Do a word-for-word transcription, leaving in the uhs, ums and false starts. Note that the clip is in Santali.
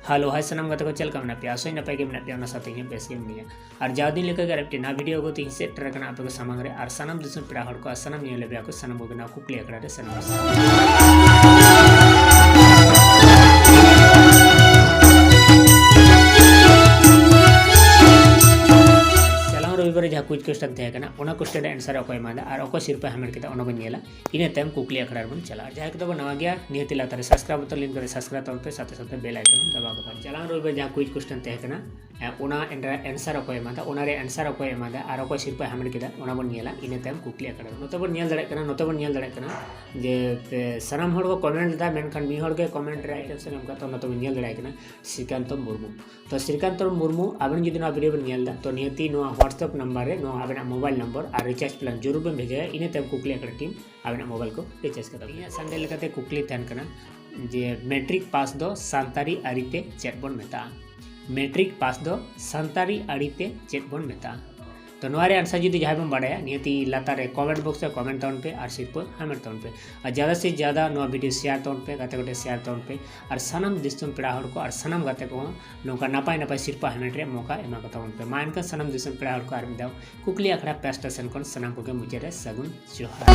ᱦᱮᱞᱳ, ᱦᱟᱭ ᱥᱟᱱᱟᱢ ᱜᱟᱛᱮ ᱠᱚ, ᱪᱮᱫ ᱞᱮᱠᱟ ᱢᱮᱱᱟᱜ ᱯᱮᱭᱟ? ᱟᱥᱚᱧ ᱱᱟᱯᱟᱭ ᱜᱮ ᱢᱮᱱᱟᱜ ᱯᱮᱭᱟ, ᱚᱱᱟ ᱥᱟᱶᱛᱮ ᱤᱧ ᱦᱚᱸ ᱵᱮᱥ ᱜᱮ ᱢᱤᱱᱟᱹᱧᱟ᱾ ᱟᱨ ᱡᱟᱣ ᱫᱤᱱ ᱞᱮᱠᱟ ᱜᱮ ᱟᱨ ᱢᱤᱫᱴᱮᱱ ᱱᱟᱣᱟ ᱵᱷᱤᱰᱤᱭᱳ ᱟᱹᱜᱩ ᱛᱮ ᱤᱧ ᱥᱮᱴᱮᱨ ᱟᱠᱟᱱᱟ ᱟᱯᱮ ᱠᱚ ᱥᱟᱢᱟᱝ ᱨᱮ᱾ ᱟᱨ ᱥᱟᱱᱟᱢ ᱫᱤᱥᱚᱢ ᱯᱮᱲᱟ ᱦᱚᱲ ᱠᱚ ᱟᱨ ᱥᱟᱱᱟᱢ ᱧᱮᱞᱮᱫ ᱯᱮᱭᱟ ᱠᱚ, ᱥᱟᱱᱟᱢ ᱠᱚᱜᱮ ᱱᱟᱣᱟ ᱠᱩᱠᱞᱤ ᱟᱠᱷᱲᱟ ᱨᱮ ᱥᱟᱱᱟᱢ ᱪᱟᱞᱟᱣ ᱨᱚᱵᱤᱵᱟᱨ ᱨᱮ ᱡᱟᱦᱟᱸ ᱠᱩᱭᱤᱡᱽ ᱠᱚᱥᱪᱮᱱ ᱛᱟᱦᱮᱸ ᱠᱟᱱᱟ, ᱚᱱᱟ ᱠᱚᱥᱪᱮᱱ ᱨᱮ ᱮᱱᱥᱟᱨ ᱚᱠᱚᱭ ᱮᱢᱟᱫᱟ ᱟᱨ ᱚᱠᱚᱭ ᱥᱤᱨᱯᱟᱹ ᱦᱟᱢᱮᱴ ᱠᱮᱫᱟ, ᱚᱱᱟ ᱵᱚᱱ ᱧᱮᱞᱟ᱾ ᱤᱱᱟᱹ ᱛᱟᱭᱚᱢ ᱠᱩᱠᱞᱤ ᱟᱠᱷᱲᱟ ᱨᱮᱵᱚᱱ ᱪᱟᱞᱟᱜᱼᱟ᱾ ᱟᱨ ᱡᱟᱦᱟᱸᱭ ᱠᱚᱫᱚ ᱵᱚᱱ ᱱᱟᱣᱟ ᱜᱮᱭᱟ, ᱱᱤᱦᱟᱹᱛᱤ ᱞᱟᱛᱟᱨ ᱨᱮ ᱥᱟᱵᱥᱠᱨᱟᱭᱤᱵ ᱵᱚᱛᱚᱱ ᱞᱤᱝᱠ ᱨᱮ ᱥᱟᱵᱥᱠᱨᱟᱭᱤᱵ ᱛᱟᱵᱚᱱ ᱯᱮ, ᱥᱟᱶᱛᱮ ᱥᱟᱶᱛᱮ ᱵᱮᱞ ᱟᱭᱠᱚᱱ ᱫᱟᱵᱟᱣ ᱠᱟᱛᱮ᱾ ᱪᱟᱞᱟᱣ ᱨᱚᱵᱤᱵᱟᱨ ᱡᱟᱦᱟᱸ ᱠᱩᱭᱤᱡᱽ ᱠᱚᱥᱪᱮᱱ ᱛᱟᱦᱮᱸ ᱠᱟᱱᱟ, ᱮ, ᱚᱱᱟ ᱮᱱ-, ᱮᱱᱥᱟᱨ ᱚᱠᱚᱭ ᱮᱢᱟᱫᱟ, ᱚᱱᱟ ᱨᱮ ᱮᱱᱥᱟᱨ ᱚᱠᱚᱭ ᱮᱢᱟᱫᱟ ᱟᱨ ᱚᱠᱚᱭ ᱥᱤᱨᱯᱟᱹ ᱦᱟᱢᱮᱴ ᱠᱮᱫᱟ, ᱚᱱᱟ ᱵᱚᱱ ᱧᱮᱞᱟ᱾ ᱤᱱᱟᱹ ᱛᱟᱭᱚᱢ ᱠᱩᱠᱞᱤ ᱟᱠᱷᱲᱟ ᱨᱮ᱾ ᱱᱚᱛᱮ ᱵᱚᱱ ᱧᱮᱞ ᱫᱟᱲᱮᱭᱟᱜ ᱠᱟᱱᱟ, ᱱᱚᱛᱮ ᱵᱚᱱ ᱧᱮᱞ ᱫᱟᱲᱮᱭᱟᱜ ᱠᱟᱱᱟ ᱡᱮ, ᱯᱮ, ᱥᱟᱱᱟᱢ ᱦᱚᱲ ᱠᱚ ᱠᱚᱢᱮᱱᱴ ᱞᱮᱫᱟ, ᱢᱮᱱᱠᱷᱟᱱ ᱢᱤᱫ ᱦᱚᱲ ᱜᱮ ᱠᱚᱢᱮᱱᱴ ᱨᱮ ᱟᱭᱴᱮᱢ ᱥᱮ ᱮᱢ ᱠᱟᱛᱮ ᱱᱚᱛᱮ ᱵᱚᱱ ᱧᱮᱞ ᱫᱟᱲᱮᱭᱟᱜ ᱠᱟᱱᱟ, ᱥᱨᱤᱠᱟᱱᱛᱚ ᱢᱩᱨᱢᱩ᱾ ᱛᱚ ᱥᱨᱤᱠᱟᱱᱛᱚ ᱢᱩᱨᱢᱩ, ᱟᱵᱮᱱ ᱡᱩᱫᱤ ᱱᱚᱣᱟ ᱵᱷᱤᱰᱤᱭᱳ ᱵᱮᱱ ᱧᱮᱞ ᱮᱫᱟ, ᱛᱚ ᱱᱤᱦᱟᱹᱛᱤ ᱱᱚᱣᱟ WhatsApp ᱱᱟᱢᱵᱟᱨ ᱨᱮ ᱱᱚᱣᱟ ᱟᱵᱮᱱᱟᱜ ᱢᱳᱵᱟᱭᱤᱞ ᱱᱟᱢᱵᱟᱨ ᱟᱨ ᱨᱤᱪᱟᱨᱡᱽ ᱯᱞᱟᱱ ᱡᱚᱨᱩᱨ ᱵᱮᱱ ᱵᱷᱮᱡᱟᱭᱟ᱾ ᱤᱱᱟᱹ ᱛᱟᱭᱚᱢ ᱠᱩᱠᱞᱤ ᱟᱠᱷᱲᱟ ᱴᱤᱢ ᱟᱵᱮᱱᱟᱜ ᱢᱳᱵᱟᱭᱤᱞ ᱠᱚ ᱨᱤᱪᱟᱨᱡᱽ ᱠᱟᱛᱟ ᱵᱮᱱᱟ᱾ ᱤᱧᱟᱹᱜ ᱥᱟᱱᱰᱮ ᱞᱮᱠᱟᱛᱮ ᱠᱩᱠᱞᱤ ᱛᱟᱦᱮᱱ ᱠᱟᱱᱟ ᱡᱮ, ᱢᱮᱴᱨᱤᱠ ᱯᱟᱥ ᱫᱚ ᱥᱟᱱᱛᱟᱲᱤ ᱟᱹᱨᱤᱛᱮ ᱪᱮᱫ ᱵᱚᱱ ᱢᱮᱛᱟᱜᱼᱟ? ᱢᱮᱴᱨᱤᱠ ᱯᱟᱥ ᱫᱚ ᱥᱟᱱᱛᱟᱲᱤ ᱟᱹᱨᱤᱛᱮ ᱪᱮᱫ ᱵᱚᱱ ᱢᱮᱛᱟᱜᱼᱟ? ᱛᱚ ᱱᱚᱣᱟ ᱨᱮᱭᱟᱜ ᱟᱱᱥᱟᱨ ᱡᱩᱫᱤ ᱡᱟᱦᱟᱸᱭ ᱵᱚᱱ ᱵᱟᱲᱟᱭᱟ, ᱱᱤᱦᱟᱹᱛᱤ ᱞᱟᱛᱟᱨ ᱨᱮ ᱠᱚᱢᱮᱱᱴ ᱵᱚᱠᱥ ᱨᱮ ᱠᱚᱢᱮᱱᱴ ᱛᱟᱵᱚᱱ ᱯᱮ ᱟᱨ ᱥᱤᱨᱯᱟᱹ ᱦᱟᱢᱮᱴ ᱛᱟᱵᱚᱱ ᱯᱮ᱾ ᱟᱨ ᱡᱟᱫᱟ ᱥᱮ ᱡᱟᱫᱟ ᱱᱚᱣᱟ ᱵᱷᱤᱰᱤᱭᱳ ᱥᱮᱭᱟᱨ ᱛᱟᱵᱚᱱ ᱯᱮ, ᱜᱟᱛᱮ ᱠᱚᱴᱷᱮᱱ ᱥᱮᱭᱟᱨ ᱛᱟᱵᱚᱱ ᱯᱮ᱾ ᱟᱨ ᱥᱟᱱᱟᱢ ᱫᱤᱥᱚᱢ ᱯᱮᱲᱟ ᱦᱚᱲ ᱠᱚ ᱟᱨ ᱥᱟᱱᱟᱢ ᱜᱟᱛᱮ ᱠᱚᱦᱚᱸ ᱱᱚᱝᱠᱟ ᱱᱟᱯᱟᱭ ᱱᱟᱯᱟᱭ ᱥᱤᱨᱯᱟᱹ ᱦᱟᱢᱮᱴ ᱨᱮᱭᱟᱜ ᱢᱚᱠᱟ ᱮᱢᱟ ᱠᱚ ᱛᱟᱵᱚᱱ ᱯᱮ᱾ ᱢᱟ ᱮᱱᱠᱷᱟᱱ ᱥᱟᱱᱟᱢ ᱫᱤᱥᱚᱢ ᱯᱮᱲᱟ ᱦᱚᱲ ᱠᱚ ᱟᱨ ᱢᱤᱫ ᱫᱷᱟᱣ ᱠᱩᱠᱞᱤ ᱟᱠᱷᱲᱟ ᱯᱟᱦᱴᱟ ᱥᱮᱱ ᱠᱷᱚᱱ ᱥᱟᱱᱟᱢ ᱠᱚᱜᱮ ᱢᱩᱪᱟᱹᱫ ᱨᱮ ᱥᱟᱹᱜᱩᱱ ᱡᱚᱦᱟᱨ᱾